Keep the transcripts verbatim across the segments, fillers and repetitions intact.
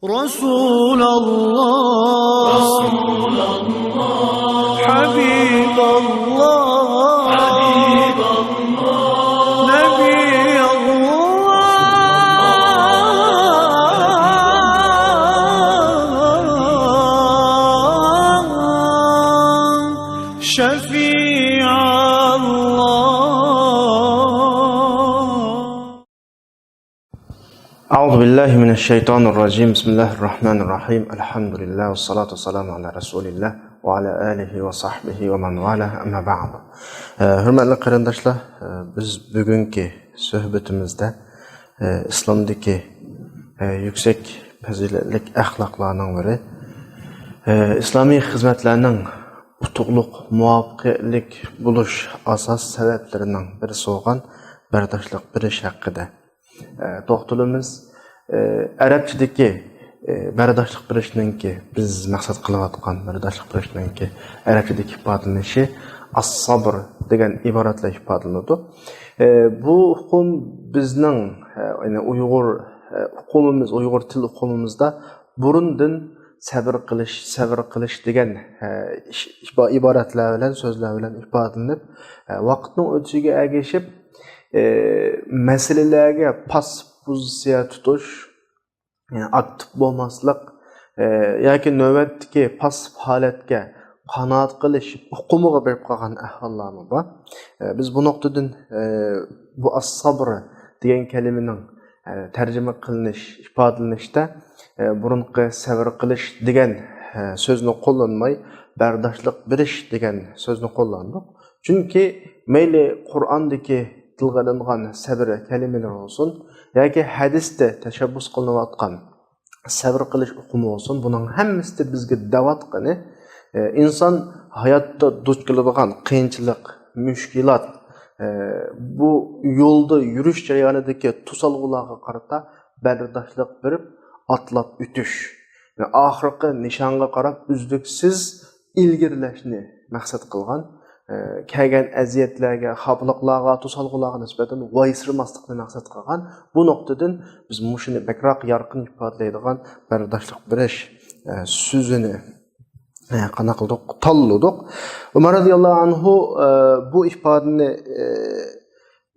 رسول الله، حبيب الله، نبي الله، شفيع الله. أعوذ بالله من الشيطان الرجيم. بسم الله الرحمن الرحيم. الحمد لله والصلاة والسلام على رسول الله وعلى آله وصحبه ومن والاه. أما بعد. ئە، ھۆرمەتلىك قېرىنداشلار، ئە، بىز بۈگۈنكى سۆھبىتىمىزدە، ئە، ئىسلامدىكى، ئە، يۈكسەك پەزىلەتلىك ئەخلاقلارنىڭ بىرى، ئە، ئىسلامىي خىزمەتلەرنىڭ ئۇتۇقلۇق، مۇۋەپپەقىيەتلىك بولۇش ئاساس سەۋەبلىرىنىڭ بىرسى بولغان بەرداشلىق بېرىش ھەققىدە ئە، توختىلىمىز. ئە، ئەرەبچىدىكى، ئە، بەرداشلىق بېرىشنىڭكى، بىز مەقسەت قىلىۋاتقان بەرداشلىق بېرىشنىڭكى ئەرەبچىدىكى ئىپادىلىنىشى ئەس-سەبر دېگەن ئىبارەت بىلەن ئىپادىلىنىدۇ. ئە، بۇ ئۇقۇم بىزنىڭ، ئە، يەنى ئۇيغۇر، ئە، ئۇقۇمىمىز، ئۇيغۇر تىل ئۇقۇمىمىزدا بۇرۇندىن سەۋر قىلىش، سەۋر قىلىش دېگەن، ئە، ئىش-، ئىبا-، ئىبارەتلەر بىلەن، سۆزلەر بىلەن ئىپادىلىنىپ، ئە، ۋاقىتنىڭ ئۆتۈشىگە ئەگىشىپ، ئى، مەسىلىلەرگە پاسسىپ پوزىتسىيە تۇتۇش، يەنى ئاكتىپ بولماسلىق، ئى، ياكى نۆۋەتتىكى پاسسىپ ھالەتكە قانائەت قىلىش ئۇقۇمىغا بېرىپ قالغان ئەھۋاللارمۇ بار. ئى، بىز بۇ نۇقتىدىن، ئى، بۇ ئەس-سەبر دېگەن كەلىمىنىڭ، ئى، تەرجىمە قىلىنىش، ئىپادىلىنىشتە، ئى، بۇرۇنقى سەۋر قىلىش دېگەن، ئى، سۆزنى قوللانماي، بەرداشلىق بېرىش دېگەن سۆزنى قوللاندۇق. چۈنكى مەيلى قۇرئاندىكى تىلغا ئېلىنغان سەبر كەلىمىلىرى بولسۇن ياكى ھەدىستە تەشەببۇس قىلىنىۋاتقان سەبر قىلىش ئۇقۇمى بولسۇن، بۇنىڭ ھەممىسىدە بىزگە دەۋاتقىنى، ئى، ئىنسان ھاياتتا دۇچ كېلىدىغان قىيىنچىلىق، مۈشكۈلات، ئى، بۇ يولدا يۈرۈش جەريانىدىكى توسالغۇلارغا قارىتا بەرداشلىق بېرىپ ئاتلاپ ئۆتۈش. ئاخىرقى نىشانغا قاراپ ئۈزلۈكسىز ئىلگىرىلەشنى مەقسەت قىلغان، ئە، كەلگەن ئەزىيەتلەرگە، خاپىلىقلارغا، توسالغۇلارغا نىسبەتەن ۋايسىرىماسلىقنى مەقسەت قىلغان. بۇ نۇقتىدىن بىز مۇشۇنى بەكرەك يارقىن ئىپادىلەيدىغان بەرداشلىق بېرىش، ئە، سۆزىنى، ئە، قانداق قىلدۇق؟ تاللىدۇق. ئۆمەر رەزىياللاھۇ ئەنھۇ، ئە، بۇ ئىپادىنى، ئە،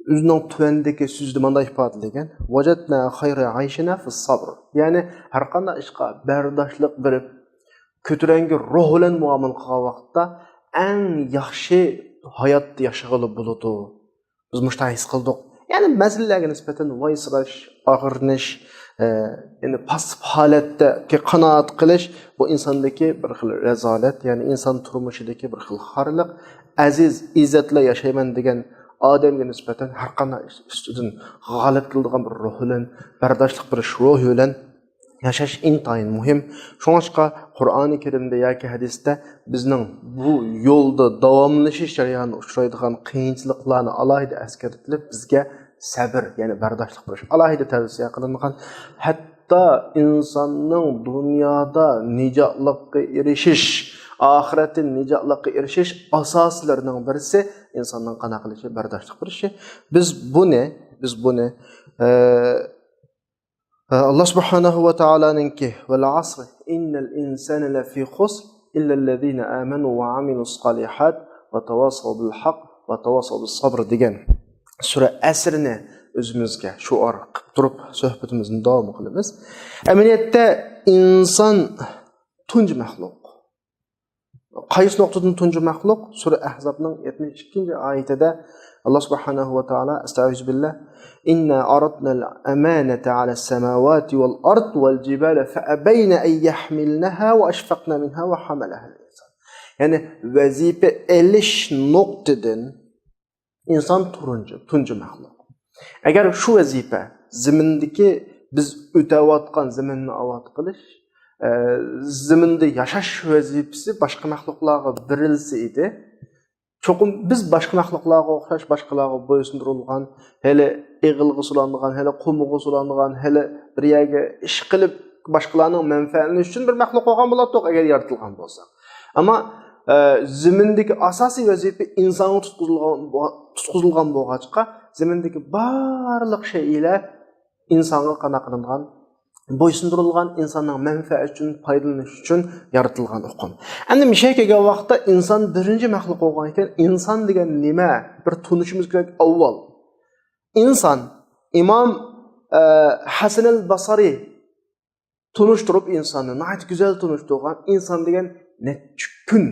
ئۆزىنىڭ تۆۋەندىكى سۆزىدە مۇنداق ئىپادىلىگەن، «ۋەجەدنا خەيرە ئەيشىنا فىس سەبر.» يەنى ھەرقانداق ئىشقا بەرداشلىق بېرىپ، كۆتۈرەڭگۈ روھ بىلەن مۇئامىلە قىلغان ۋاقىتتا ئەڭ ياخشى ھاياتتا ياشىغىلى بولىدۇ. بىز مۇشۇنداق ھېس قىلدۇق. يەنى مەسىلىلەرگە نىسبەتەن ۋايسىراش، ئاغرىنىش، ئە، يەنى پاسسىپ ھالەتتىكى قانائەت قىلىش، بۇ ئىنساندىكى بىر خىل رەزالەت، يەنى ئىنسان تۇرمۇشىدىكى بىر خىل خارلىق. ئەزىز، ئىززەتلەر ياشايمەن دېگەن ئادەمگە نىسبەتەن ھەرقانداق ئىش ئۈستىدىن غالىب كېلىدىغان بىر روھ بىلەن، بەرداشلىق بېرىش روھى بىلەن ياشاش ئىنتايىن مۇھىم. شۇڭلاشقا قۇرئانى كەرىمدە ياكى ھەدىستە بىزنىڭ بۇ يولدا داۋاملىشىش جەريانىدا ئۇچرايدىغان قىيىنچىلىقلارنى ئالاھىدە ئەسكەرتىلىپ، بىزگە سەبر، يەنى بەرداشلىق بېرىش ئالاھىدە تەۋسىيە قىلىنغان. ھەتتا ئىنساننىڭ دۇنيادا نىجاتلىققا ئېرىشىش، ئاخىرەتتە نىجاتلىققا ئېرىشىش ئاساسلىرىنىڭ بىرسى ئىنساننىڭ قانداق قىلىشى، بەرداشلىق بېرىشى. بىز بۇنى، بىز بۇنى، ئە، ئاللا سۇبھانەھۇ ۋە تائالانىڭكى، «ۋەل ئەسرى، ئىننەل ئىنسانە لەفى خۇسر، ئىللەللەزىنە ئامەنۇ ۋە ئامىلۇس سالىھات ۋە تەۋاسەۋ بىل ھەق ۋە تەۋاسەۋ بىس سەبر» دېگەن سۈرە ئەسرنى ئۆزىمىزگە شوئار قىلىپ تۇرۇپ سۆھبىتىمىزنى داۋام قىلىمىز. ئەمەلىيەتتە ئىنسان تۇنجى مەخلۇق. قايسى نۇقتىدىن تۇنجى مەخلۇق؟ سۈرە ئەھزابنىڭ يەتمىش ئىككىنچى ئايىتىدە ئاللا سۇبھانەھۇ ۋە تائالا، ئەستەئىزۇ بىللا، «ئىننا ئارادنەل ئەمانەتە ئەلەس سەماۋاتى ۋەل ئەرد ۋەل جىبالە فەئەبەينە ئەن يەھمىلنەھا ۋە ئەشفەقنە مىنھا ۋە ھەمەلەھەل ئىنسان.» يەنى ۋەزىپە ئېلىش نۇقتىدىن ئىنسان تۇرۇنچى، تۇنجى مەخلۇق. ئەگەر شۇ ۋەزىپە زېمىندىكى، بىز ئۆتەۋاتقان زېمىننى ئاۋات قىلىش، ئە، زېمىندە ياشاش ۋەزىپىسى باشقا مەخلۇقلارغا بېرىلسە ئىدى، چوقۇم بىز باشقا مەخلۇقلارغا ئوخشاش باشقىلارغا بويسۇندۇرۇلغان، ھېلى ئېغىلغا سولانغان، ھېلى قۇمىغا سولانغان، ھېلى بىر يەرگە ئىش قىلىپ باشقىلارنىڭ مەنپەئەتلىنىشى ئۈچۈن بىر مەخلۇق بولغان بولاتتۇق، ئەگەر يارىتىلغان بولساق. ئەمما، ئە، زېمىندىكى ئاساسىي ۋەزىپە ئىنسانغا تۇتقۇزۇلغان بو-، تۇتقۇزۇلغان بولغاچقا، زېمىندىكى بارلىق شەيئىلەر ئىنسانغا قانداق قىلىنغان؟ بويسۇندۇرۇلغان، ئىنساننىڭ مەنپەئەتى ئۈچۈن، پايدىلىنىش ئۈچۈن يارىتىلغان ئۇقۇم. ئەمدى مىشەگە كەلگەن ۋاقىتتا ئىنسان بىرىنچى مەخلۇق بولغان ئىكەن، ئىنسان دېگەن نېمە؟ بىر تونۇشىمىز كېرەك ئاۋۋال. ئىنسان، ئىمام، ئە، ھەسەنەل باسرى تونۇشتۇرۇپ ئىنساننى، ناھايىتى گۈزەل تونۇشتۇرغان. ئىنسان دېگەن نەچچە كۈن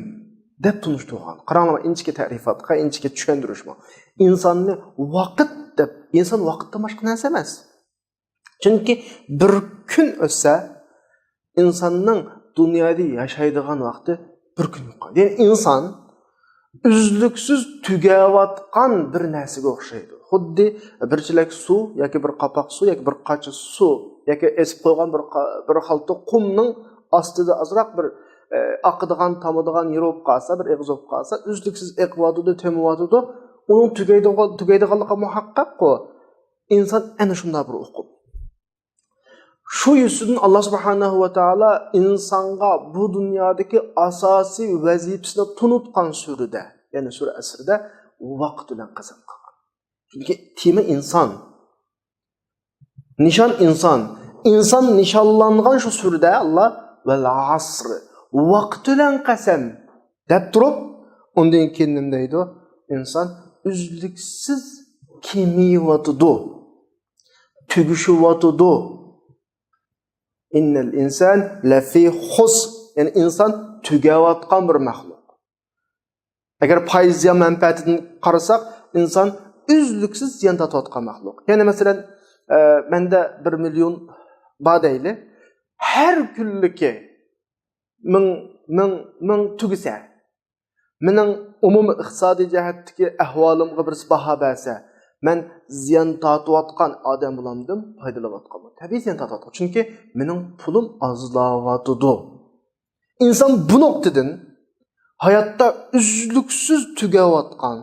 دەپ تونۇشتۇرغان. قاراڭلار، ئىنچىكە تەرىپاتقا، ئىنچىكە چۈشەندۈرۈشمۇ. ئىنساننى ۋاقىت دەپ، ئىنسان ۋاقىتتىن باشقا نەرسە ئەمەس. چۈنكى بىر كۈن ئۆتسە، ئىنساننىڭ دۇنيادا ياشايدىغان ۋاقتى بىر كۈن قالدى. يەنى ئىنسان ئۈزلۈكسىز تۈگەۋاتقان بىر نەرسىگە ئوخشايدۇ. خۇددى بىر چېلەك سۇ ياكى بىر قاپاق سۇ ياكى بىر قاچا سۇ ياكى ئېسىپ قويغان بىر قا-، بىر خالتا قۇمنىڭ ئاستىدا ئازراق بىر، ئە، ئاقىدىغان، تامىدىغان يېرى بولۇپ قالسا، بىر ئېغىز بولۇپ قالسا، ئۈزلۈكسىز ئېقىۋاتىدۇ، تېمىۋاتىدۇ. ئۇنىڭ تۈگەيدىغان-، تۈگەيدىغانلىقى مۇھەققەققۇ. ئىنسان ئەنە شۇنداق بىر ئۇقۇم. شۇ يۈزىدىن ئاللا سۇبھانەھۇ ۋە تائالا ئىنسانغا بۇ دۇنيادىكى ئاساسىي ۋەزىپىسىنى تونۇتقان سۈرىدە، يەنى سۈرە ئەسىردە ۋاقىت بىلەن قەسەم قىلغان. چۈنكى تېما ئىنسان. نىشان ئىنسان. ئىنسان نىشانلانغان شۇ سۈرىدە ئاللا ۋەل ئەسر، ۋاقىت بىلەن قەسەم دەپ تۇرۇپ، ئۇندىن كېيىن نېمە دەيدۇ؟ ئىنسان ئۈزلۈكسىز كېمىيىۋاتىدۇ، تۈگىشىۋاتىدۇ. ئىننەل ئىنسان لەفى خۇس. يەنى ئىنسان تۈگەۋاتقان بىر مەخلۇق. ئەگەر پايدا زىيان مەنپەئەتىدىن قارىساق، ئىنسان ئۈزلۈكسىز زىيان تارتىۋاتقان مەخلۇق. يەنى مەسىلەن، ئە، مەندە بىر مىليون بار دەيلى. ھەر كۈنلۈكى مىڭ، مىڭ، مىڭ تۈگىسە، مېنىڭ ئومۇمىي ئىقتىسادىي جەھەتتىكى ئەھۋالىمغا بىرسى باھا بەرسە، مەن زىيان تارتىۋاتقان ئادەم بولامدىم، پايدىلىنىۋاتقانمۇ؟ تەبىئىي زىيان تارتىۋاتقان. چۈنكى مېنىڭ پۇلۇم ئازلاۋاتىدۇ. ئىنسان بۇ نۇقتىدىن ھاياتتا ئۈزلۈكسىز تۈگەۋاتقان،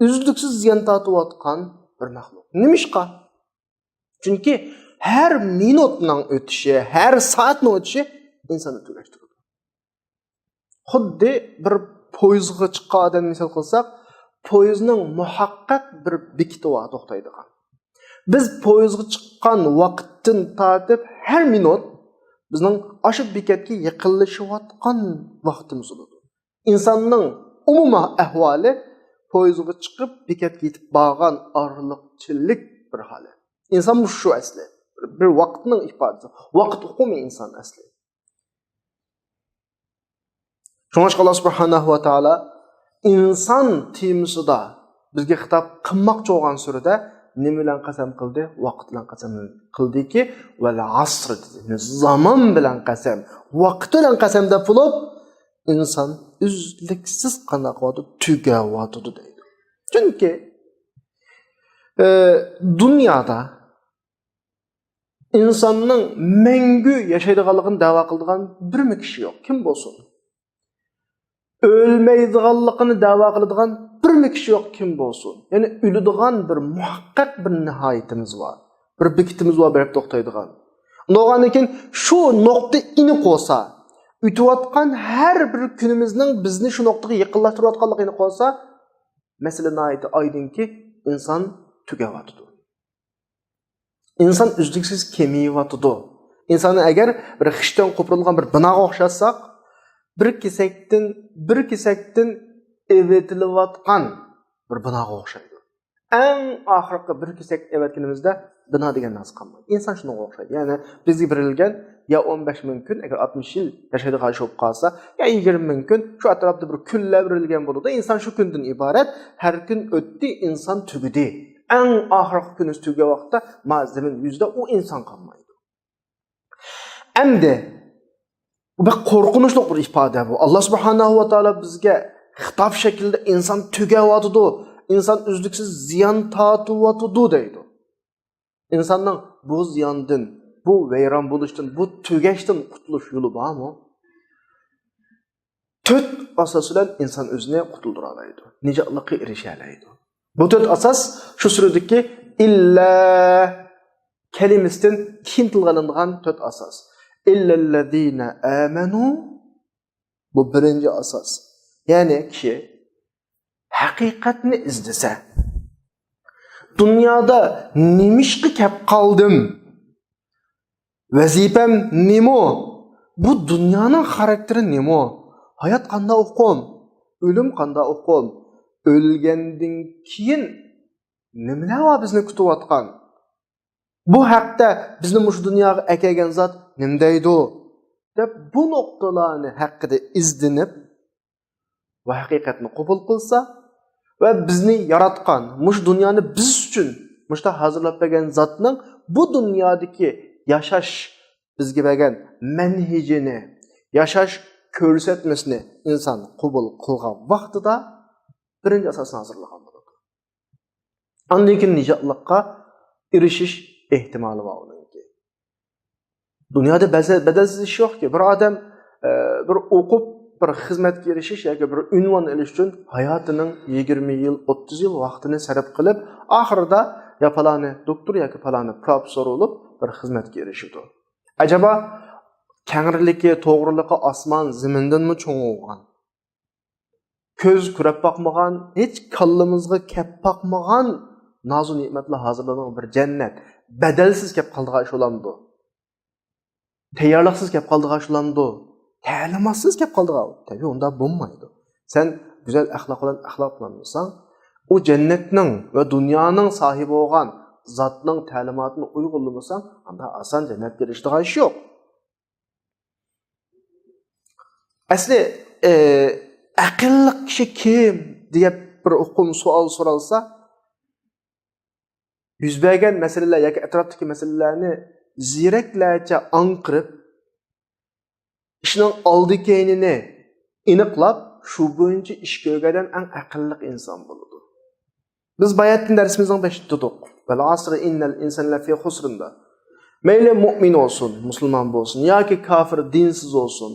ئۈزلۈكسىز زىيان تارتىۋاتقان بىر مەخلۇق. نېمىشقا؟ چۈنكى ھەر مىنۇتنىڭ ئۆتۈشى، ھەر سائەتنىڭ ئۆتۈشى ئىنساننى تۈگەشتۈرىدۇ. خۇددى بىر پويىزغا چىققان ئادەمنى مىسال قىلساق، پويىزنىڭ مۇھەققەق بىر بېكىتى بار، توختايدىغان. بىز پويىزغا چىققان ۋاقىتتىن تارتىپ ھەر مىنۇت بىزنىڭ ئاشۇ بېكەتكە يېقىنلىشىۋاتقان ۋاقتىمىز بولىدۇ. ئىنساننىڭ ئومۇمىي ئەھۋالى پويىزغا چىقىپ، بېكەتكە يېتىپ بارغان ئارىلىقچىلىك بىر ھالەت. ئىنسان مۇشۇ ئەسلى. بىر ۋاقىتنىڭ ئىپادىسى. ۋاقىت ئۇقۇمى ئىنسان ئەسلى. شۇڭلاشقا ئاللا سۇبھانەھۇ ۋە تائالا ئىنسان تېمىسىدا بىزگە خىتاب قىلماقچى بولغان سۈرىدە نېمە بىلەن قەسەم قىلدى؟ ۋاقىت بىلەن قەسەم قىلدىكى، ۋەل ئەسر دېدى. زامان بىلەن قەسەم، ۋاقىت بىلەن قەسەم دەپ بولۇپ، ئىنسان ئۈزلۈكسىز قانداق قىلىۋاتىدۇ؟ تۈگەۋاتىدۇ دەيدۇ. چۈنكى، ئە، دۇنيادا ئىنساننىڭ مەڭگۈ ياشايدىغانلىقىنى دەۋا قىلىدىغان بىرمۇ كىشى يوق. كىم بولسۇن؟ ئۆلمەيدىغانلىقىنى دەۋا قىلىدىغان بىرمۇ كىشى يوق. كىم بولسۇن؟ يەنى ئۆلىدىغان بىر مۇھەققەق بىر نىھايىتىمىز بار. بىر بېكىتىمىز بار، بېرىپ توختايدىغان. بولغاندىن كېيىن شۇ نۇقتا ئېنىق بولسا، ئۆتۈۋاتقان ھەر بىر كۈنىمىزنىڭ بىزنى شۇ نۇقتىغا يېقىنلاشتۇرۇۋاتقانلىقى ئېنىق بولسا، مەسىلە ناھايىتى ئايدىڭكى، ئىنسان تۈگەۋاتىدۇ. ئىنسان ئۈزلۈكسىز كېمىيىۋاتىدۇ. ئىنساننى ئەگەر بىر خىشتىن قوپۇرۇلغان بىر بىناغا ئوخشاتساق، بىر كېسەكتىن، بىر كېسەكتىن ئېۋىتىلىۋاتقان بىر بىناغا ئوخشايدۇ. ئەڭ ئاخىرقى بىر كېسەك ئەۋەتكىنىمىزدە بىنا دېگەن نەرسە قالمايدۇ. ئىنسان شۇنىڭغا ئوخشايدۇ. يەنى بىزگە بېرىلگەن يا ئون بەش مىڭ كۈن، ئەگەر ئاتمىش يىل ياشايدىغان ئىش بولۇپ قالسا، يا يىگىرمە مىڭ كۈن، شۇ ئەتراپتا بىر كۈنلەر بېرىلگەن بولىدۇ. ئىنسان شۇ كۈندىن ئىبارەت، ھەر كۈن ئۆتتى، ئىنسان تۈگىدى. ئەڭ ئاخىرقى كۈنى تۈگىگەن ۋاقىتتا ما زېمىن يۈزىدە ئۇ ئىنسان قالمايدۇ. ئەمدى بۇ بەك قورقۇنچلۇق بىر ئىپادە بۇ. ئاللا سۇبھانەھۇ ۋە تائالا بىزگە خىتاب شەكلىدە ئىنسان تۈگەۋاتىدۇ، ئىنسان ئۈزلۈكسىز زىيان تارتىۋاتىدۇ دەيدۇ. ئىنساننىڭ بۇ زىياندىن، بۇ ۋەيران بولۇشتىن، بۇ تۈگەشتىن قۇتۇلۇش يولى بارمۇ؟ تۆت ئاساس بىلەن ئىنسان ئۆزىنى قۇتۇلدۇرالايدۇ، نىجاتلىققا ئېرىشەلەيدۇ. بۇ تۆت ئاساس شۇ سۈرىدىكى ئىللا كەلىمىسىدىن كېيىن تىلغا ئېلىنغان تۆت ئاساس. ئىللەللەزىنە ئامەنۇ، بۇ بىرىنچى ئاساس. يەنى كىشى ھەقىقەتنى ئىزدىسە، دۇنيادا نېمىشقا كەپ قالدىم؟ ۋەزىپەم نېمە؟ بۇ دۇنيانىڭ خاراكتېرى نېمە؟ ھايات قانداق ئۇقۇم؟ ئۆلۈم قانداق ئۇقۇم؟ ئۆلگەندىن كېيىن نېمىلەر بار بىزنى كۈتۈۋاتقان؟ بۇ ھەقتە بىزنى مۇشۇ دۇنياغا ئەكەلگەن زات نېمە دەيدۇ؟ دەپ بۇ نۇقتىلارنى ھەققىدە ئىزدىنىپ، ۋە ھەقىقەتنى قوبۇل قىلسا ۋە بىزنى ياراتقان، مۇشۇ دۇنيانى بىز ئۈچۈن مۇشۇنداق ھازىرلاپ بەرگەن زاتنىڭ بۇ دۇنيادىكى ياشاش بىزگە بەرگەن مەنھىجىنى، ياشاش كۆرسەتمىسىنى ئىنسان قوبۇل قىلغان ۋاقتىدا بىرىنچى ئاساسنى ھازىرلىغان بولىدۇ. ئاندىن كېيىن نىجاتلىققا ئېرىشىش ئېھتىمالى بار ئۇنىڭكى. دۇنيادا بەزە-، بەدەلسىز ئىش يوقكى. بىر ئادەم، ئە، بىر ئوقۇپ، بىر خىزمەتكە ئېرىشىش ياكى بىر ئۇنۋان ئېلىش ئۈچۈن ھاياتىنىڭ يىگىرمە يىل، ئوتتۇز يىل ۋاقتىنى سەرپ قىلىپ، ئاخىرىدا يا پالانى دوكتور ياكى پالانى پروفېسسور بولۇپ، بىر خىزمەتكە ئېرىشىدۇ. ئەجەبا، كەڭرىلىكى، توغرىلىقى ئاسمان، زېمىندىنمۇ چوڭ بولغان، كۆز كۆرۈپ باقمىغان، ھېچ كاللىمىزغا كەپ باقمىغان نازۇ نېمەتلەر ھازىرلانغان بىر جەننەت بەدەلسىز كەپ قالىدىغان ئىش بولامدۇ؟ تەييارلىقسىز كەپ قالىدىغان ئىش بولامدۇ؟ تەلىماتسىز كەپ قالىدىغان. تەبىئىي، ئۇنداق بولمايدۇ. سەن گۈزەل ئەخلاق بىلەن ئەخلاقلانمىساڭ، ئۇ جەننەتنىڭ ۋە دۇنيانىڭ ساھىبى بولغان زاتنىڭ تەلىماتىنى ئۇيغۇنلىمىساڭ، ئاندا ئاسان جەننەتكە ئېرىشىدىغان ئىش يوق. ئەسلى، ئە، ئەقىللىق كىشى كىم دېيىپ بىر ئۇقۇم سوئال سورالسا، يۈز بەرگەن مەسىلىلەر ياكى ئەتراپتىكى مەسىلىلەرنى زېرەكلەرچە ئاڭقىرىپ، ئىشنىڭ ئالدى كەينىنى ئېنىقلاپ، شۇ بويىچە ئىش كۆرگەن ئادەم ئەڭ ئەقىللىق ئىنسان بولىدۇ. بىز باياتىن دەرسىمىزنىڭ بېشىدا دېدۇق، ۋەل ئەسرى ئىننەل ئىنسانە لەفى خۇسرىن دە. مەيلى مۇئمىن بولسۇن، مۇسۇلمان بولسۇن ياكى كاپىر، دىنسىز بولسۇن،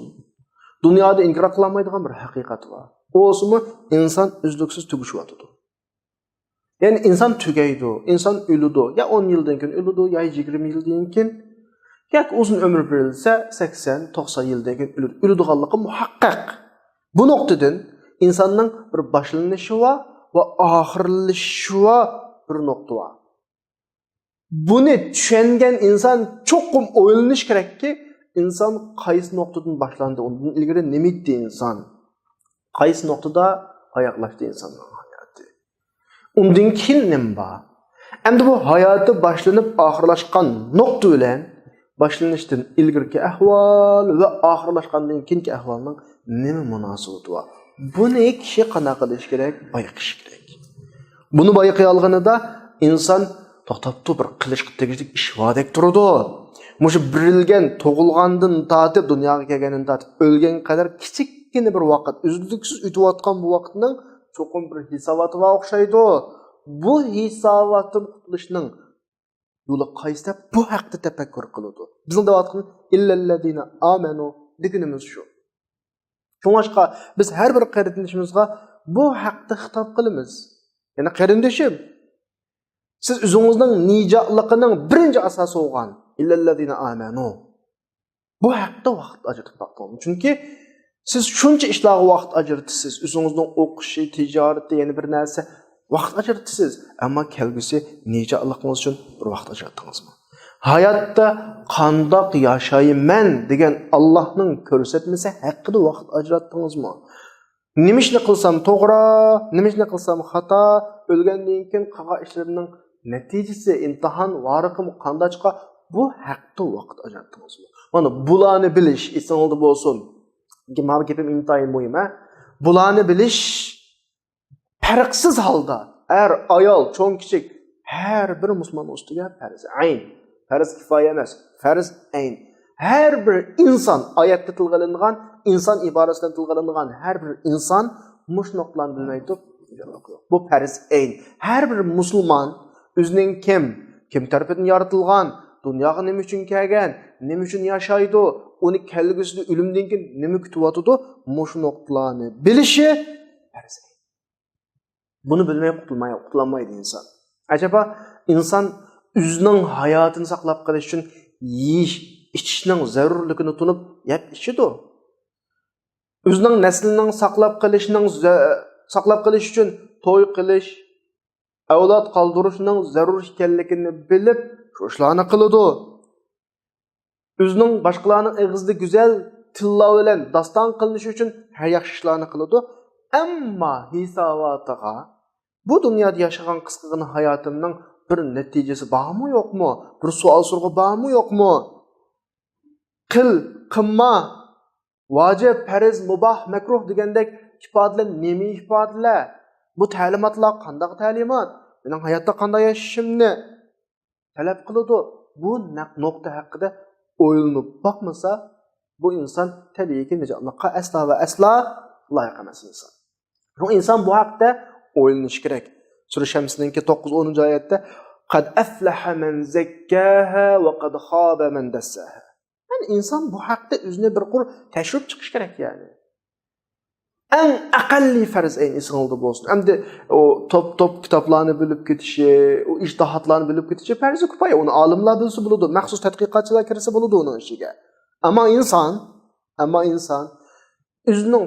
دۇنيادا ئىنكار قىلالمايدىغان بىر ھەقىقەت بار. ئۇ بولسىمۇ، ئىنسان ئۈزلۈكسىز تۈگىشىۋاتىدۇ. يەنى ئىنسان تۈگەيدۇ، ئىنسان ئۆلىدۇ. يا ئون يىلدىن كېيىن ئۆلىدۇ، يا يىگىرمە يىلدىن كېيىن، ياكى ئۇزۇن ئۆمۈر بېرىلسە، سەكسەن، توقسان يىلدىن كېيىن ئۆلىدۇ. ئۆلىدىغانلىقى مۇھەققەق. بۇ نۇقتىدىن ئىنساننىڭ بىر باشلىنىشى بار ۋە ئاخىرلىشىشى بار بىر نۇقتا بار. بۇنى چۈشەنگەن ئىنسان چوقۇم ئويلىنىشى كېرەككى، ئىنسان قايسى نۇقتىدىن باشلاندى، ئۇندىن ئىلگىرى نېمە ئىدى ئىنسان؟ قايسى نۇقتىدا ئاياغلاشتى ئىنساننىڭ ھاياتى؟ ئۇندىن كېيىن نېمە بار؟ ئەمدى بۇ ھاياتى باشلىنىپ ئاخىرلاشقان نۇقتا بىلەن باشلىنىشتىن ئىلگىرىكى ئەھۋال ۋە ئاخىرلاشقاندىن كېيىنكى ئەھۋالنىڭ نېمە مۇناسىۋىتى بار؟ بۇنى كىشى قانداق قىلىشى كېرەك؟ بايقىشى كېرەك. بۇنى بايقىيالىغىنىدا ئىنسان توختاپتۇ، بىر قىلىشقا تېگىشلىك ئىش باردەك تۇرىدۇ. مۇشۇ بېرىلگەن، تۇغۇلغاندىن تارتىپ، دۇنياغا كەلگەندىن تارتىپ ئۆلگەنگە قەدەر كىچىككىنە بىر ۋاقىت، ئۈزلۈكسىز ئۆتۈۋاتقان بۇ ۋاقىتنىڭ چوقۇم بىر ھېساباتى بار ئوخشايدۇ. بۇ ھېساباتتىن قۇتۇلۇشنىڭ يولى قايسى دەپ بۇ ھەقتە تەپەككۇر قىلىدۇ. بىزنىڭ دەۋاتقىنىمىز ئىللەللەزىنە ئامەنۇ دېگىنىمىز شۇ. شۇڭلاشقا بىز ھەر بىر قېرىندىشىمىزغا بۇ ھەقتە خىتاب قىلىمىز. يەنى قېرىندىشىم، سىز ئۆزىڭىزنىڭ نىجاتلىقىنىڭ بىرىنچى ئاساسى بولغان ئىللەللەزىنە ئامەنۇ. بۇ ھەقتە ۋاقىت ئاجرىتىپ باقتىڭىزمۇ؟ چۈنكى سىز شۇنچە ئىشلارغا ۋاقىت ئاجرىتىسىز. ئۆزىڭىزنىڭ ئوقۇشى، تىجارىتى، يەنە بىر نەرسە، ۋاقىت ئاجرىتىسىز. ئەمما كەلگۈسى نىجاتلىقىڭىز ئۈچۈن بىر ۋاقىت ئاجراتتىڭىزمۇ؟ ھاياتتا قانداق ياشايمەن دېگەن ئاللاھنىڭ كۆرسەتمىسى ھەققىدە ۋاقىت ئاجراتتىڭىزمۇ؟ نېمە ئىشنى قىلسام توغرا، نېمە ئىشنى قىلسام خاتا، ئۆلگەندىن كېيىن قىلغان ئىشلىرىمنىڭ نەتىجىسى، ئىمتىھان، ۋارىقىمۇ قانداق چىقار، بۇ ھەقتە ۋاقىت ئاجراتتىڭىزمۇ؟ مانا بۇلارنى بىلىش ئېسىڭىزدە بولسۇن. ماۋۇ گېپىم ئىنتايىن مۇھىم، ھە؟ بۇلارنى بىلىش پەرقسىز ھالدا، ئەر، ئايال، چوڭ، كىچىك، ھەر بىر مۇسۇلمان ئۈستىگە پەرز ئەين. پەرز كىفايە ئەمەس، پەرز ئەين. ھەر بىر ئىنسان، ئايەتتە تىلغا ئېلىنغان، ئىنسان ئىبارىسىدىن تىلغا ئېلىنغان ھەر بىر ئىنسان مۇشۇ نۇقتىلارنى بىلمەي تۇرۇپ، بۇ پەرز ئەين. ھەر بىر مۇسۇلمان ئۆزىنىڭ كىم، كىم تەرىپىدىن يارىتىلغان، دۇنياغا نېمە ئۈچۈن كەلگەن، نېمە ئۈچۈن ياشايدۇ، ئۇنى كەلگۈسىدە ئۆلۈمدىن كېيىن نېمە كۈتۈۋاتىدۇ، مۇشۇ نۇقتىلارنى بىلىشى پەرز ئەين. بۇنى بىلمەي قۇتۇلماي-، قۇتۇلالمايدۇ ئىنسان. ئەجەبا، ئىنسان ئۆزىنىڭ ھاياتىنى ساقلاپ قېلىش ئۈچۈن يېيىش، ئىچىشنىڭ زەرۇرلۇقىنى تونۇپ يەپ ئىچىدۇ. ئۆزىنىڭ نەسلىنىڭ ساقلاپ قېلىشنىڭ زە-، ساقلاپ قېلىش ئۈچۈن توي قىلىش، ئەۋلاد قالدۇرۇشنىڭ زەرۇر ئىكەنلىكىنى بىلىپ، شۇ ئىشلارنى قىلىدۇ. ئۆزىنىڭ باشقىلارنىڭ ئېغىزىدا گۈزەل تىللار بىلەن داستان قىلىنىشى ئۈچۈن ھەر ياخشى ئىشلارنى قىلىدۇ. ئەمما ھېساباتىغا بۇ دۇنيادا ياشىغان قىسقىغىنا ھاياتىمنىڭ بىر نەتىجىسى بارمۇ يوقمۇ؟ بىر سوئال سورىغۇ بارمۇ يوقمۇ؟ قىل، قىلما، ۋاجىپ، پەرز، مۇباھ، مەكرۇھ دېگەندەك ئىپادىلەر نېمە ئىپادىلەر؟ بۇ تەلىماتلار قانداق تەلىمات؟ مېنىڭ ھاياتتا قانداق ياشىشىمنى تەلەپ قىلىدۇ؟ بۇ نەق نۇقتا ھەققىدە ئويلىنىپ باقمىسا، بۇ ئىنسان تەبىئىيكى نىجاتلىققا ئەسلا ۋە ئەسلا لايىق ئەمەس ئىنسان. شۇڭا ئىنسان بۇ ھەقتە ئويلىنىشى كېرەك. سۈرە شەمسنىڭكى توققۇز، ئونىنچى ئايەتتە، قەد ئەفلەھە مەن زەككاھا ۋە قەد خابە مەن دەسساھا. يەنى ئىنسان بۇ ھەقتە ئۆزىنى بىر قۇر تەكشۈرۈپ چىقىش كېرەك، يەنى. ئەڭ ئەقەللىي پەرز ئەين ئېسىڭىزدە بولسۇن. ئەمدى ئۇ توپ-توپ كىتابلارنى بىلىپ كېتىشى، ئۇ ئىجتىھاتلارنى بىلىپ كېتىشى پەرزى كۇپايە. ئۇنى ئالىملار بىلسە بولىدۇ، مەخسۇس تەتقىقاتچىلار كىرسە بولىدۇ ئۇنىڭ ئىچىگە. ئەمما ئىنسان، ئەمما ئىنسان ئۆزىنىڭ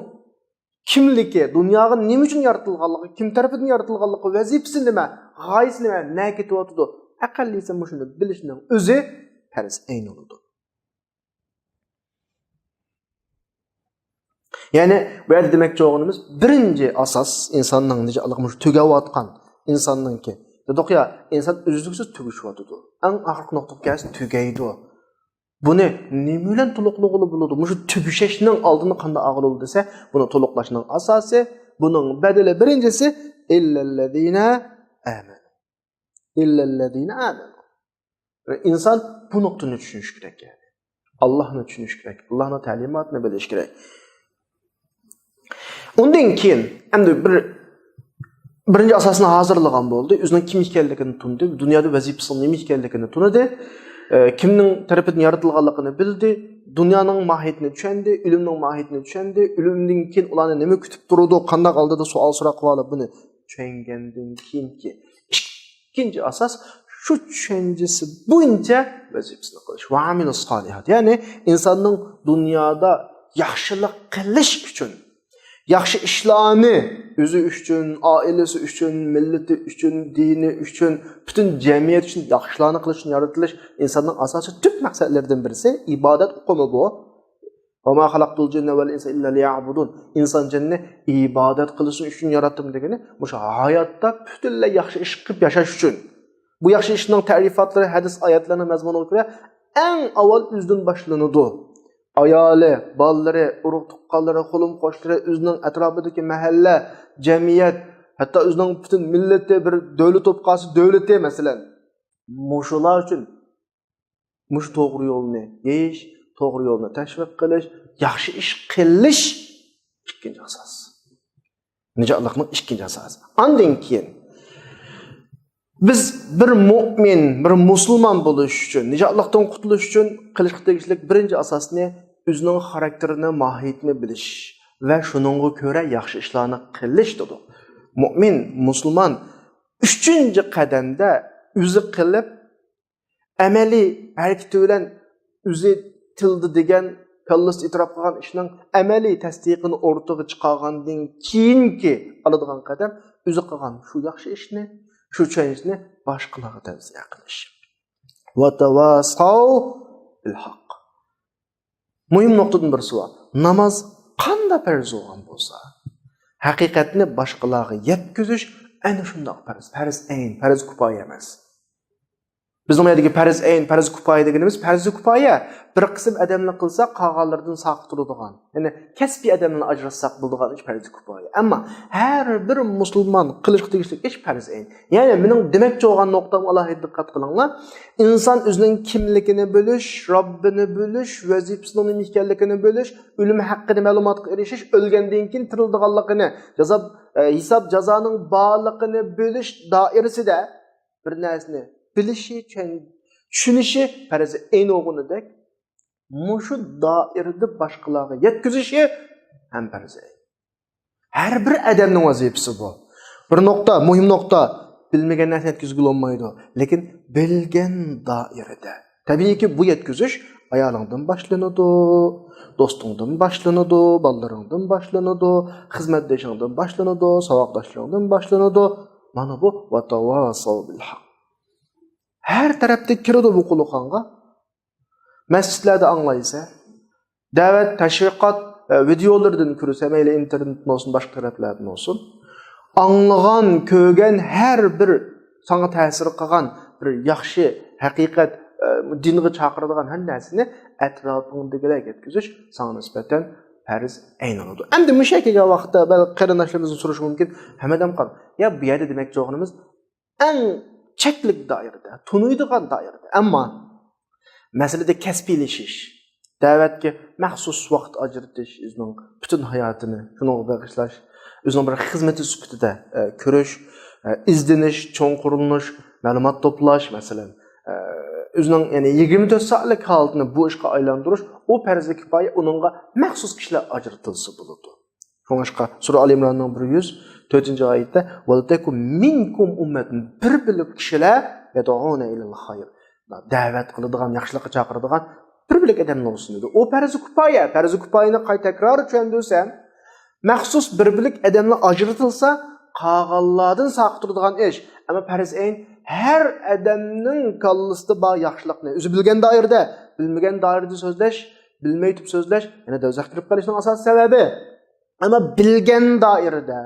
كىملىكى، دۇنياغا نېمە ئۈچۈن يارىتىلغانلىقى، كىم تەرىپىدىن يارىتىلغانلىقى، ۋەزىپىسى نېمە، غايىسى نېمە، نەگە كېتىۋاتىدۇ، ئەقەللىيسى مۇشۇنى بىلىشنىڭ ئۆزى پەرز ئەين بولىدۇ. يەنى بۇ يەردە دېمەكچى بولغىنىمىز، بىرىنچى ئاساس ئىنساننىڭ نىجاتلىقى مۇشۇ تۈگەۋاتقان ئىنساننىڭكى. دېدۇق يا، ئىنسان ئۈزلۈكسىز تۈگىشىۋاتىدۇ. ئەڭ ئاخىرقى نۇقتىغا كەلسە تۈگەيدۇ. بۇنى نېمە بىلەن تولۇقلىغىلى بولىدۇ؟ مۇشۇ تۈگىشىشنىڭ ئالدىنى قانداق ئالغىلى بولىدۇ دېسە، بۇنى تولۇقلاشنىڭ ئاساسى، بۇنىڭ بەدىلى بىرىنچىسى، ئىللەللەزىنە ئامەنۇ. ئىللەللەزىنە ئامەنۇ. ئىنسان بۇ نۇقتىنى چۈشىنىشى كېرەك، يەنى. ئاللاھنى چۈشىنىشى كېرەك، ئاللاھنىڭ تەلىماتىنى بىلىشى كېرەك. ئۇندىن كېيىن ئەمدى بىر، بىرىنچى ئاساسنى ھازىرلىغان بولدى. ئۆزىنىڭ كىم ئىكەنلىكىنى تونۇدى، دۇنيادا ۋەزىپىسىنىڭ نېمە ئىكەنلىكىنى تونۇدى. ئە، كىمنىڭ تەرىپىدىن يارىتىلغانلىقىنى بىلدى. دۇنيانىڭ ماھىيىتىنى چۈشەندى، ئۆلۈمنىڭ ماھىيىتىنى چۈشەندى. ئۆلۈمدىن كېيىن ئۇلارنى نېمە كۈتۈپ تۇرىدۇ، قانداق ئالدىدا سوئال سوراق قىلىۋالىدۇ، بۇنى چۈشەنگەندىن كېيىنكى ئىككىنچى ئاساس، شۇ چۈشەنچىسى بويىچە ۋەزىپىسىنى قىلىش. ۋە ئامىلۇس سالىھات. يەنى ئىنساننىڭ دۇنيادا ياخشىلىق قىلىش ئۈچۈن، ياخشى ئىشلارنى ئۆزى ئۈچۈن، ئائىلىسى ئۈچۈن، مىللىتى ئۈچۈن، دىنى ئۈچۈن، پۈتۈن جەمئىيەت ئۈچۈن ياخشىلارنى قىلىش ئۈچۈن يارىتىلىش ئىنساننىڭ ئاساسىي تۈپ مەقسەتلىرىدىن بىرسى ئىبادەت ئۇقۇمى بۇ. ۋە ما خەلەقتۇل جىننە ۋەل ئىنسە ئىللا لىيەبۇدۇن. ئىنسان جىننى ئىبادەت قىلىشى ئۈچۈن ياراتتىم دېگىنى مۇشۇ ھاياتتا پۈتۈنلەي ياخشى ئىش قىلىپ ياشاش ئۈچۈن. بۇ ياخشى ئىشنىڭ تەرىپاتلىرى ھەدىس ئايەتلەرنىڭ مەزمۇنىغا كۆرە ئەڭ ئاۋۋال ئۆزىدىن باشلىنىدۇ. ئايالى، بالىلىرى، ئۇرۇق تۇغقانلىرى، قولۇم قوشنىلىرى، ئۆزىنىڭ ئەتراپىدىكى مەھەللە، جەمئىيەت، ھەتتا ئۆزىنىڭ پۈتۈن مىللىتى، بىر دۆلىتى بولۇپ قالسا دۆلىتى مەسىلەن. مۇشۇلار ئۈچۈن مۇشۇ توغرا يولنى يېيىش، توغرا يولنى تەشۋىق قىلىش، ياخشى ئىش قىلىش ئىككىنچى ئاساس. نىجاتلىقنىڭ ئىككىنچى ئاساسى. ئاندىن كېيىن بىز بىر مۇئمىن، بىر مۇسۇلمان بولۇش ئۈچۈن، نىجاتلىقتىن قۇتۇلۇش ئۈچۈن قىلىشقا تېگىشلىك بىرىنچى ئاساسنى ئۆزىنىڭ خاراكتېرىنى، ماھىيىتىنى بىلىش ۋە شۇنىڭغا كۆرە ياخشى ئىشلارنى قىلىش دېدۇق. مۇئمىن، مۇسۇلمان ئۈچىنچى قەدەمدە ئۆزى قىلىپ، ئەمەلىي ھەرىكىتى بىلەن ئۆزى تىلدا دېگەن، كاللىسىدا ئېتىراپ قىلغان ئىشنىڭ ئەمەلىي تەستىقىنى ئورتىغا چىقارغاندىن كېيىنكى ئالىدىغان قەدەم ئۆزى قىلغان شۇ ياخشى ئىشنى، شۇ چۈشەنچىنى باشقىلارغا تەۋسىيە قىلىش. ۋەتەۋاساۋ بىل ھەق. مۇھىم نۇقتىدىن بىرسى بار. ناماز قانداق پەرز بولغان بولسا، ھەقىقەتنى باشقىلارغا يەتكۈزۈش ئەنە شۇنداق پەرز. پەرز ئەين، پەرز كۇپايە ئەمەس. بىزنىڭ بۇ يەردىكى پەرز ئەين، پەرز كۇپايە دېگىنىمىز، پەرز كۇپايە بىر قىسىم ئادەملەر قىلسا، قالغانلىرىدىن ساقىت تۇرىدىغان، يەنى كەسپىي ئادەملەر ئاجراتساق بولىدىغان ئىش پەرز كۇپايە. ئەمما ھەر بىر مۇسۇلمان قىلىشقا تېگىشلىك ئىش پەرز ئەين. يەنى مېنىڭ دېمەكچى بولغان نۇقتام، ئالاھىدە دىققەت قىلىڭلار. ئىنسان ئۆزىنىڭ كىملىكىنى بىلىش، رەببىنى بىلىش، ۋەزىپىسىنىڭ نېمە ئىكەنلىكىنى بىلىش، ئۆلۈم ھەققىدە مەلۇماتقا ئېرىشىش، ئۆلگەندىن كېيىن تىرىلىدىغانلىقىنى، جازا، ئە، ھېساب جازانىڭ بارلىقىنى بىلىش دائىرىسىدە بىر نەرسىنى بىلىشى، چۈشەن-، چۈشىنىشى پەرز ئەين بولغىنىدەك، مۇشۇ دائىرىدە باشقىلارغا يەتكۈزۈشى ھەم پەرز ئەين. ھەر بىر ئادەمنىڭ ۋەزىپىسى بۇ. بىر نۇقتا، مۇھىم نۇقتا، بىلمىگەن نەرسىنى يەتكۈزگىلى بولمايدۇ. لېكىن بىلگەن دائىرىدە. تەبىئىيكى، بۇ يەتكۈزۈش ئايالىڭدىن باشلىنىدۇ، دوستۇڭدىن باشلىنىدۇ، بالىلىرىڭدىن باشلىنىدۇ، خىزمەتدىشىڭدىن باشلىنىدۇ، ساۋاقداشلىرىڭدىن باشلىنىدۇ. مانا بۇ ۋەتەۋاساۋ بىل ھەق. ھەر تەرەپتە كىرىدۇ بۇ قۇلىقىڭغا. مەسچىتلەردە ئاڭلايسەن، دەۋەت، تەشۋىقات، ئە، ۋىدېئولىرىدىن كۆرسە، مەيلى ئىنتېرنېتتىن بولسۇن، باشقا تەرەپلەردىن بولسۇن، ئاڭلىغان، كۆرگەن ھەر بىر ساڭا تەسىر قىلغان بىر ياخشى ھەقىقەت، ئە، دىنغا چاقىرىدىغان ھەر نەرسىنى ئەتراپىڭدىكىلەرگە يەتكۈزۈش ساڭا نىسبەتەن پەرز ئەين بولىدۇ. ئەمدى مۇشۇ يەرگە كەلگەن ۋاقىتتا بەلكى قېرىنداشلىرىمىزدىن سورىشى مۇمكىن، ھەممە ئادەم قاراپ، يا بۇ يەردە دېمەكچى بولغىنىمىز ئەڭ چەكلىك دائىرىدە، تونۇيدىغان دائىرىدە. ئەمما مەسىلىدە كەسپىيلىشىش، دەۋەتكە مەخسۇس ۋاقىت ئاجرىتىش، ئۆزىنىڭ پۈتۈن ھاياتىنى شۇنىڭغا بېغىشلاش، ئۆزىنىڭ بىر خىزمىتى سۈپىتىدە، ئە، كۆرۈش، ئە، ئىزدىنىش، چوڭقۇرلىنىش، مەلۇمات توپلاش، مەسىلەن، ئە، ئۆزىنىڭ، يەنى يىگىرمە تۆت سائەتلىك ھالىتىنى بۇ ئىشقا ئايلاندۇرۇش، ئۇ پەرزى كىپايە، ئۇنىڭغا مەخسۇس كىشىلەر ئاجرىتىلسا بولىدۇ. شۇڭلاشقا سۈرە ئال ئىمراننىڭ بىر يۈز تۆتىنچى ئايىتىدە، «ولتكن منكم أمة»، بىر بۆلەك كىشىلەر، «يدعون إلى الخير»، دەۋەت قىلىدىغان، ياخشىلىققا چاقىرىدىغان بىر بۆلەك ئادەملەر بولسۇن دېدى. ئۇ پەرزى كۇپايە، پەرزى كۇپايىنى قايتا تەكرار چۈشەندۈرسەم، مەخسۇس بىر بۆلەك ئادەملەر ئاجرىتىلسا، قالغانلاردىن ساقىت تۇرىدىغان ئىش. ئەمما پەرز ئەين ھەر ئادەمنىڭ كاللىسىدا بار ياخشىلىقنى ئۆزى بىلگەن دائىرىدە، بىلمىگەن دائىرىدە سۆزلەش، بىلمەي تۇرۇپ سۆزلەش، يەنە دوزاخقا كىرىپ قېلىشنىڭ ئاساسىي سەۋەبى. ئەمما بىلگەن دائىرىدە،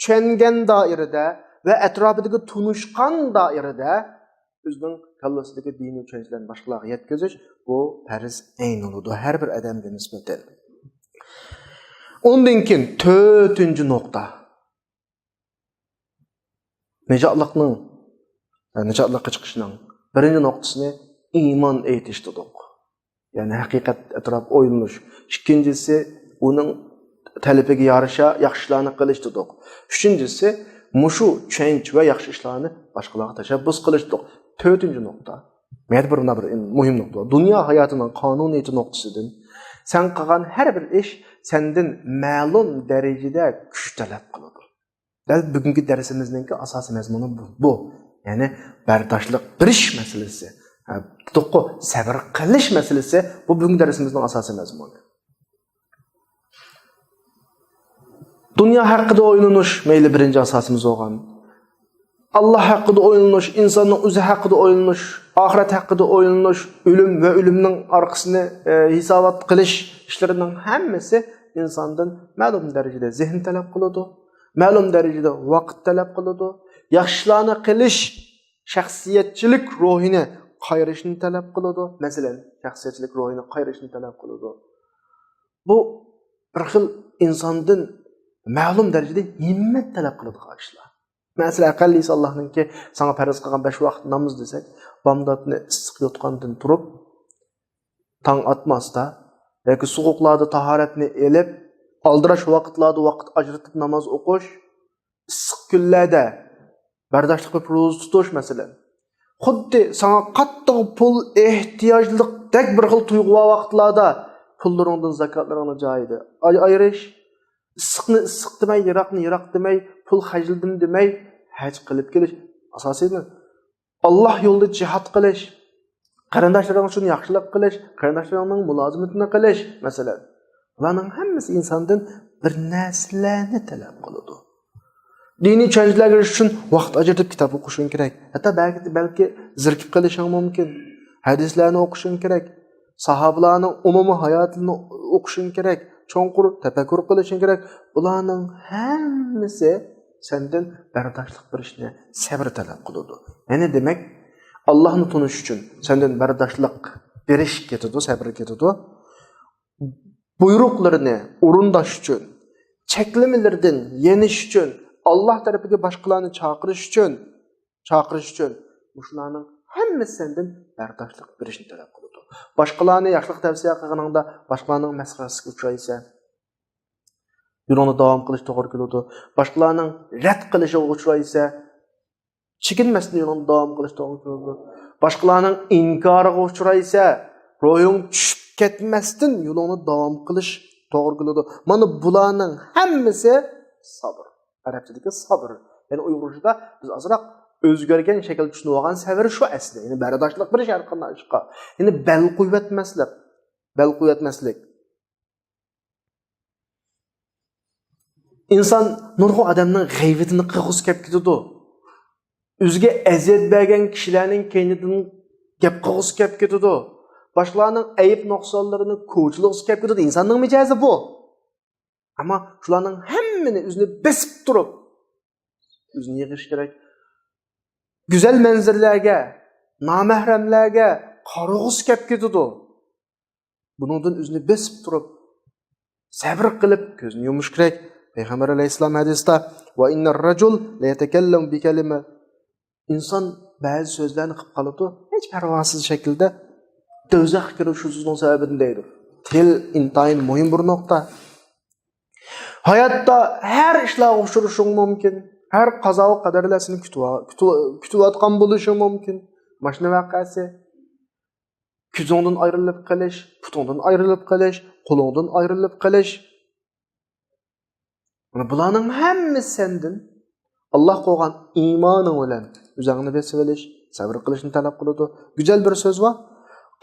چۈشەنگەن دائىرىدە ۋە ئەتراپىدىكى تونۇشقان دائىرىدە ئۆزىنىڭ كاللىسىدىكى دىنىي چۈشەنچىلەرنى باشقىلارغا يەتكۈزۈش، بۇ پەرز ئەين بولىدۇ ھەر بىر ئادەمگە نىسبەتەن. ئۇندىن كېيىن تۆتىنچى نۇقتا. نىجاتلىقنىڭ، نىجاتلىققا چىقىشنىڭ بىرىنچى نۇقتىسىنى ئىمان ئېيتىش دېدۇق. يەنى ھەقىقەت ئەتراپ ئويلىنىش. ئىككىنچىسى، ئۇنىڭ تەلىپىگە يارىشا ياخشى ئىشلارنى قىلىش دېدۇق. ئۈچىنچىسى، مۇشۇ چۈشەنچە ۋە ياخشى ئىشلارنى باشقىلارغا تەشەببۇس قىلىش دېدۇق. تۆتىنچى نۇقتا. مەيەردە بىر، بىر مۇھىم نۇقتا بار. دۇنيا ھاياتىنىڭ قانۇنىيىتى نۇقتىسىدىن سەن قىلغان ھەر بىر ئىش سەندىن مەلۇم دەرىجىدە كۈچ تەلەپ قىلىدۇ. دەل بۈگۈنكى دەرسىمىزنىڭكى ئاساسىي مەزمۇنى بۇ. بۇ، يەنى بەرداشلىق بېرىش مەسىلىسى. ھە، دېدۇققۇ، سەۋر قىلىش مەسىلىسى، بۇ بۈگۈنكى دەرسىمىزنىڭ ئاساسىي مەزمۇنى. دۇنيا ھەققىدە ئويلىنىش مەيلى بىرىنچى ئاساسىمىز بولغان. ئاللا ھەققىدە ئويلىنىش، ئىنساننىڭ ئۆزى ھەققىدە ئويلىنىش، ئاخىرەت ھەققىدە ئويلىنىش، ئۆلۈم ۋە ئۆلۈمنىڭ ئارقىسىنى، ئە، ھېسابات قىلىش ئىشلىرىنىڭ ھەممىسى ئىنساندىن مەلۇم دەرىجىدە زېھىن تەلەپ قىلىدۇ. مەلۇم دەرىجىدە ۋاقىت تەلەپ قىلىدۇ. ياخشى ئىشلارنى قىلىش شەخسىيەتچىلىك روھىنى قايرىشنى تەلەپ قىلىدۇ. مەسىلەن، شەخسىيەتچىلىك روھىنى قايرىشنى تەلەپ قىلىدۇ. بۇ بىر خىل ئىنساندىن مەلۇم دەرىجىدە ھىممەت تەلەپ قىلىدىغان ئىشلار. مەسىلەن، ئەقەللىيسى ئاللانىڭكى ساڭا پەرز قىلغان بەش ۋاقىت ناماز دېسەك، بامداتنى ئىسسىق يوتقاندىن تۇرۇپ، تاڭ ئاتماستا ياكى سوغۇقلاردا تاھارەتنى ئېلىپ، ئالدىراش ۋاقىتلاردا ۋاقىت ئاجرىتىپ ناماز ئوقۇش، ئىسسىق كۈنلەردە بەرداشلىق بېرىپ روزا تۇتۇش، مەسىلەن. خۇددى ساڭا قاتتىق پۇل ئېھتىياجلىقتەك بىر خىل تۇيغۇ بار ۋاقىتلاردا پۇللىرىڭدىن زاكاتلىرىڭنى جايىدا ئاي-، ئايرىش، ئىسسىقنى ئىسسىق دېمەي، يىراقنى يىراق دېمەي، پۇل خەجلىدىم دېمەي، ھەج قىلىپ كېلىش. ئاساسىيدىن، ئاللا يولىدا جىھاد قىلىش، قېرىنداشلىرىڭ ئۈچۈن ياخشىلىق قىلىش، قېرىنداشلىرىڭنىڭ مۇلازىمىتىنى قىلىش، مەسىلەن. بۇلارنىڭ ھەممىسى ئىنساندىن بىر نەرسىلەرنى تەلەپ قىلىدۇ. دىنىي چۈشەنچىلەرگە ئېرىشىش ئۈچۈن ۋاقىت ئاجرىتىپ كىتاب ئوقۇشۇڭ كېرەك. ھەتتا بەلكى، بەلكى زېرىكىپ قېلىشىڭ مۇمكىن. ھەدىسلەرنى ئوقۇشۇڭ كېرەك. ساھابىلارنىڭ ئومۇمىي ھاياتىنى ئوقۇشۇڭ كېرەك. چوڭقۇر تەپەككۇر قىلىشىڭ كېرەك. بۇلارنىڭ ھەممىسى سەندىن بەرداشلىق بېرىشنى، سەۋر تەلەپ قىلىدۇ. يەنى دېمەك، ئاللاھنى تونۇش ئۈچۈن سەندىن بەرداشلىق بېرىش كېتىدۇ، سەۋر كېتىدۇ. بۇيرۇقلىرىنى ئورۇنداش ئۈچۈن، چەكلىمىلىرىدىن يېنىش ئۈچۈن، ئاللا تەرىپىگە باشقىلارنى چاقىرىش ئۈچۈن، چاقىرىش ئۈچۈن مۇشۇلارنىڭ ھەممىسى سەندىن بەرداشلىق بېرىشنى تەلەپ قىلىدۇ. باشقىلارنى ياخشىلىق تەۋسىيە قىلغىنىڭدا باشقىلارنىڭ مەسخىرىسىگە ئۇچرايسەن، يولۇڭنى داۋام قىلىش توغرا كېلىدۇ. باشقىلارنىڭ رەت قىلىشىغا ئۇچرايسەن، چېكىنمەستىن يولۇڭنى داۋام قىلىش توغرا كېلىدۇ. باشقىلارنىڭ ئىنكارىغا ئۇچرايسەن، روھىڭ چۈشۈپ كەتمەستىن يولۇڭنى داۋام قىلىش توغرا كېلىدۇ. مانا بۇلارنىڭ ھەممىسى سابىر. ئەرەبچىدىكى سابىر. يەنى ئۇيغۇرچىدا بىز ئازراق ئۆزگەرگەن شەكىلدە چۈشىنىۋالغان سەۋر شۇ ئەسلى. يەنى بەرداشلىق بېرىش ھەر قانداق ئىشقا. يەنى بەل قويۇۋەتمەسلىك. بەل قويۇۋەتمەسلىك. ئىنسان نۇرغۇن ئادەمنىڭ غەيۋىتىنى قىلغۇسى كەپ كېتىدۇ. ئۆزىگە ئەزىيەت بەرگەن كىشىلەرنىڭ كەينىدىن گەپ قىلغۇسى كەپ كېتىدۇ. باشقىلارنىڭ ئەيىب نۇقسانلىرىنى كوچىلىغۇسى كەپ كېتىدۇ. ئىنساننىڭ مىجەزى بۇ. ئەمما شۇلارنىڭ ھەممىنى ئۆزىنى بېسىپ تۇرۇپ، ئۆزىنى يىغىش كېرەك. گۈزەل مەنزىرىلەرگە، نامەھرەملەرگە قارىغۇسى كەپ كېتىدۇ. بۇنىڭدىن ئۆزىنى بېسىپ تۇرۇپ، سەۋر قىلىپ، كۆزىنى يۇمۇش كېرەك. پەيغەمبەر ئەلەيھىسسالام ھەدىستە، «ۋە ئىننەر رەجۇل لەيەتەكەللەمۇ بىكەلىمە.» ئىنسان بەزى سۆزلەرنى قىلىپ قالىدۇ، ھېچ پەرۋاسىز شەكىلدە. دوزاخقا كىرىدۇ شۇ سۆزنىڭ سەۋەبىدىن دەيدۇ. تىل ئىنتايىن مۇھىم بىر نۇقتا. ھاياتتا ھەر ئىشلارغا ئۇچرىشىڭ مۇمكىن. ھەر قازا-قەدەرلەر سېنى كۈتۈۋ-، كۈتۈۋ-، كۈتۈۋاتقان بولۇشى مۇمكىن. ماشىنا ۋەقەسى، كۆزۈڭدىن ئايرىلىپ قېلىش، پۇتۇڭدىن ئايرىلىپ قېلىش، قولۇڭدىن ئايرىلىپ قېلىش. مانا بۇلارنىڭ ھەممىسى سەندىن ئاللاھقا بولغان ئىمانىڭ بىلەن ئۆزۈڭنى بېسىۋېلىش، سەۋر قىلىشنى تەلەپ قىلىدۇ. گۈزەل بىر سۆز بار.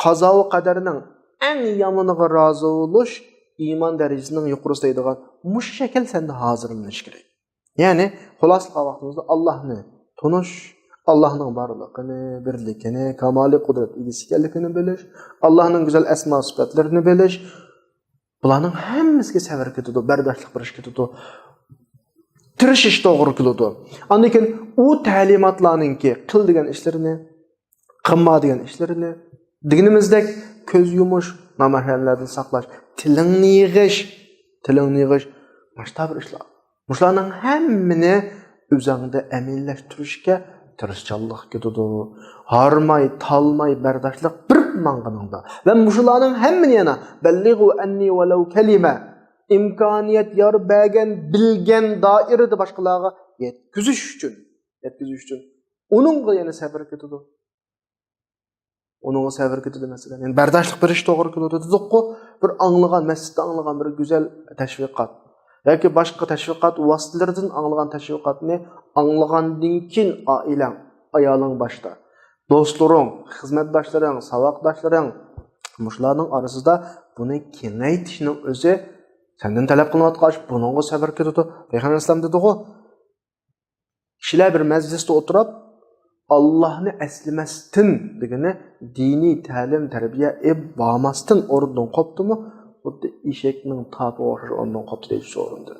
قازا-قەدەرنىڭ ئەڭ يامىنىغا رازى بولۇش ئىمان دەرىجىسىنىڭ يۇقىرىسى دەيدىغان مۇشۇ شەكىل سەندە ھازىرلىنىشى كېرەك. يەنى، خۇلاسە قىلغان ۋاقتىمىزدا ئاللاھنى تونۇش، ئاللاھنىڭ بارلىقىنى، بىرلىكىنى، كامالىي قۇدرەت ئىگىسى ئىكەنلىكىنى بىلىش، ئاللاھنىڭ گۈزەل ئەسما سۈپەتلىرىنى بىلىش، بۇلارنىڭ ھەممىسىگە سەۋر كېتىدۇ، بەرداشلىق بېرىش كېتىدۇ، تىرىشىش توغرا كېلىدۇ. ئاندىن كېيىن ئۇ تەلىماتلارنىڭكى قىل دېگەن ئىشلىرىنى، قىلما دېگەن ئىشلىرىنى، دېگىنىمىزدەك كۆز يۇمۇش، نامەھرەملەردىن ساقلاش، تىلىڭنى يىغىش، تىلىڭنى يىغىش، ماشتا بىر ئىشلار. مۇشۇلارنىڭ ھەممىنى ئۆزۈڭدە ئەمەلىيلەشتۈرۈشكە تىرىشچانلىق كېتىدۇ. ھارماي، تالماي، بەرداشلىق بېرىپ ماڭغىنىڭدا. ۋە مۇشۇلارنىڭ ھەممىنى يەنە، بەللىغۇ ئەننى ۋەلەۋ كەلىمە، ئىمكانىيەت يار بەرگەن، بىلگەن دائىرىدە باشقىلارغا يەتكۈزۈش ئۈچۈن، يەتكۈزۈش ئۈچۈن ئۇنىڭغا يەنە سەۋر كېتىدۇ. ئۇنىڭغا سەۋر كېتىدۇ، مەسىلەن. يەنى بەرداشلىق بېرىش توغرا كېلىدۇ دېدۇققۇ، بىر ئاڭلىغان، مەسچىتتە ئاڭلىغان بىر گۈزەل تەشۋىقات ياكى باشقا تەشۋىقات ۋاسىتىلىرىدىن ئاڭلىغان تەشۋىقاتنى ئاڭلىغاندىن كېيىن ئائىلەڭ، ئايالىڭ باشتا، دوستلىرىڭ، خىزمەتداشلىرىڭ، ساۋاقداشلىرىڭ، مۇشۇلارنىڭ ئارىسىدا بۇنى كېڭەيتىشنىڭ ئۆزى سەندىن تەلەپ قىلىنىۋاتقان ئىش، بۇنىڭغا سەۋر كېتىدۇ. پەيغەمبەر ئەلەيھىسسالام دېدىغۇ، كىشىلەر بىر مەجلىستە ئولتۇرۇپ، ئاللاھنى ئەسلىمەستىن دېگىنى دىنىي تەلىم، تەربىيە ئېلىپ بارماستىن ئورنىدىن قوپتىمۇ، خۇددى ئېشەكنىڭ تاپىغا ئوخشاش ئورنىدىن قوپتى دەيدۇ شۇ ئورۇندىن.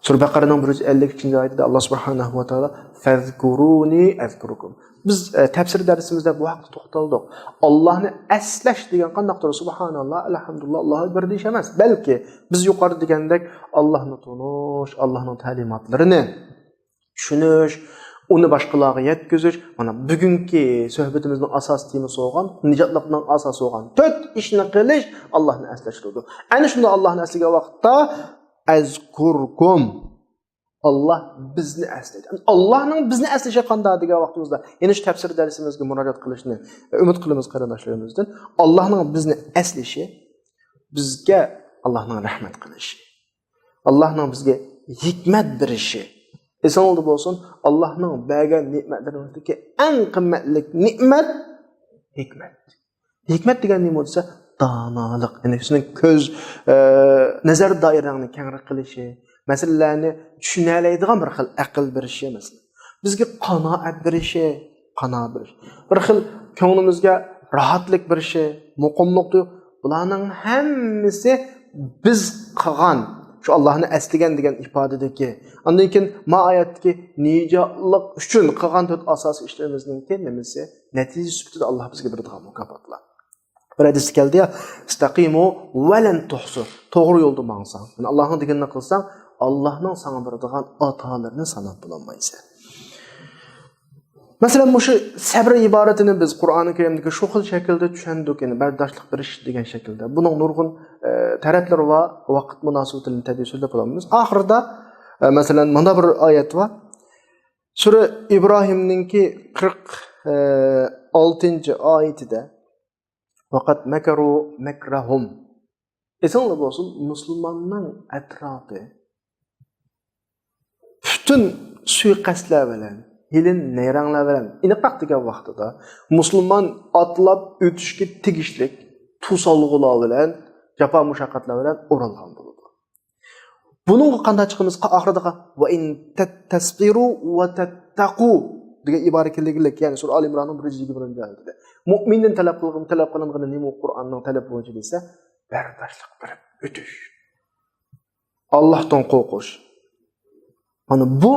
سۈرە بەقەرەنىڭ بىر يۈز ئەللىك ئۈچىنچى ئايىتىدە ئاللا سۇبھانەھۇ ۋە تائالا، «فەزكۇرۇنى ئەزكۇركۇم.» بىز، ئە، تەپسىر دەرسىمىزدە بۇ ھەقتە توختالدۇق. ئاللاھنى ئەسلەش دېگەن قانداقتۇر؟ سۇبھانەللا، ئەلھەمدۇلىللا، ئاللاھۇ ئەكبەر دېيىش ئەمەس. بەلكى بىز يۇقىرىدا دېگەندەك ئاللاھنى تونۇش، ئاللاھنىڭ تەلىماتلىرىنى چۈشىنىش، ئۇنى باشقىلارغا يەتكۈزۈش. مانا بۈگۈنكى سۆھبىتىمىزنىڭ ئاساسىي تېمىسى بولغان، نىجاتلىقنىڭ ئاساسى بولغان تۆت ئىشنى قىلىش ئاللاھنى ئەسلەش بولىدۇ. ئەنە شۇنداق ئاللاھنى ئەسلىگەن ۋاقىتتا، «ئەزكۇركۇم»، ئاللاھ بىزنى ئەسلەيدۇ. ئاللاھنىڭ بىزنى ئەسلىشى قانداق دېگەن ۋاقتىمىزدا، يەنە شۇ تەپسىر دەرسىمىزگە مۇراجىئەت قىلىشنى ئۈمىد قىلىمىز قېرىنداشلىرىمىزدىن. ئاللاھنىڭ بىزنى ئەسلىشى، بىزگە ئاللاھنىڭ رەھمەت قىلىشى، ئاللاھنىڭ بىزگە ھېكمەت بېرىشى. ئېسىڭلاردا بولسۇن، ئاللاھنىڭ بەرگەن نېمەتلىرىمىزدىكى ئەڭ قىممەتلىك نېمەت ھېكمەت. ھېكمەت دېگەن نېمە دېسە، دانالىق. يەنى سېنىڭ كۆز، ئە، نەزەر دائىرەڭنى كەڭرى قىلىشى، مەسىلىلەرنى چۈشىنەلەيدىغان بىر خىل ئەقىل بېرىشى، مەسىلەن. بىزگە قانائەت بېرىشى، قانائەت بېرىشى. بىر خىل كۆڭلىمىزگە راھەتلىك بېرىشى، مۇقىملىق تۇيۇق. بۇلارنىڭ ھەممىسى بىز قىلغان، شۇ ئاللاھنى ئەسلىگەن دېگەن ئىپادىدىكى، ئاندىن كېيىن ما ئايەتتىكى نىجاتلىق ئۈچۈن قىلغان تۆت ئاساسىي ئىشلىرىمىزنىڭكى نېمىسى؟ نەتىجە سۈپىتىدە ئاللاھ بىزگە بېرىدىغان مۇكاپاتلار. بىر ھەدىستە كەلدى يا، «ئىستەقىمۇ ۋەلەن تۇھسۇ.» توغرا يولدا ماڭساڭ، يەنى ئاللاھنىڭ دېگىنىنى قىلساڭ، ئاللاھنىڭ ساڭا بېرىدىغان ئاتالىرىنى ساناپ بولالمايسەن. مەسىلەن، مۇشۇ سەبر ئىبارىتىنى بىز قۇرئانى كەرىمدىكى شۇ خىل شەكىلدە چۈشەندۇق، يەنى بەرداشلىق بېرىش دېگەن شەكىلدە. بۇنىڭ نۇرغۇن، ئە، تەرەپلىرى بار، ۋاقىت مۇناسىۋىتى بىلەن تەبىئىي سۆزلەپ بولالمايمىز. ئاخىرىدا، ئە، مەسىلەن، مۇنداق بىر ئايەت بار. سۈرە ئىبراھىمنىڭكى قىرىق ئالتىنچى ئايىتىدە، «ۋەقەد مەكەرۇ مەكرەھۇم.» ئېسىڭلار بولسۇن، مۇسۇلماننىڭ ئەتراپى پۈتۈن سۇيىقەستلەر بىلەن، ھىيلە-نەيرەڭلەر بىلەن، ئېنىقراق دېگەن ۋاقتىدا، مۇسۇلمان ئاتلاپ ئۆتۈشكە تېگىشلىك توسالغۇلار بىلەن، جاپا-مۇشەققەتلەر بىلەن ئورالغان بولىدۇ. بۇنىڭغا قانداق چىقىمىز؟ ئاخىرىدا، «ۋە ئىن تەتتەسبىرۇ ۋە تەتتەقۇ.» دېگەن ئىبارە كېلىدىكەنلىك، يەنى سۈرە ئال ئىمراننىڭ بىر يۈز يىگىرمە بىرىنچى ئايىتىدە. مۇئمىندىن تەلەپ قىلغان، تەلەپ قىلىنغىنى نېمە؟ قۇرئاننىڭ تەلەپ بويىچە دېسە، بەرداشلىق بېرىپ ئۆتۈش. ئاللاھتىن قورقۇش. مانا بۇ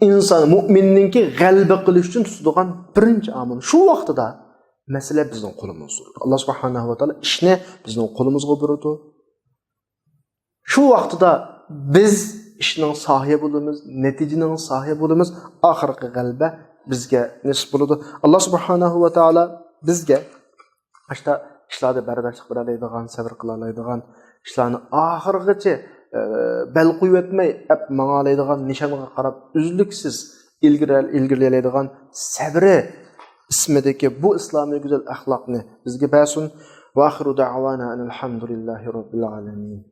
ئىنسان، مۇئمىننىڭكى غەلىبە قىلىش ئۈچۈن تۇتىدىغان بىرىنچى ئامىل. شۇ ۋاقتىدا مەسىلە بىزنىڭ قولىمىزدا تۇرىدۇ. ئاللا سۇبھانەھۇ ۋە تائالا ئىشنى بىزنىڭ قولىمىزغا بۇرىدۇ. شۇ ۋاقتىدا بىز ئىشنىڭ ساھىبى بولىمىز، نەتىجىنىڭ ساھىبى بولىمىز، ئاخىرقى غەلىبە بىزگە نېسىپ بولىدۇ. ئاللا سۇبھانەھۇ ۋە تائالا بىزگە ئاشتا ئىشلاردا بەرداشلىق بېرەلەيدىغان، سەۋر قىلالايدىغان، ئىشلارنى ئاخىرغىچە، ئە، بەل قويۇۋەتمەي ئەپ ماڭالايدىغان، نىشانغا قاراپ ئۈزلۈكسىز ئىلگىرى-، ئىلگىرىلەيدىغان سەبرى ئىسمىدىكى بۇ ئىسلامىي گۈزەل ئەخلاقنى بىزگە بەرسۇن. ۋە ئاخىرۇ دەئۋانا ئەنىل ھەمدۇلىللاھى رەببىل ئالەمىن.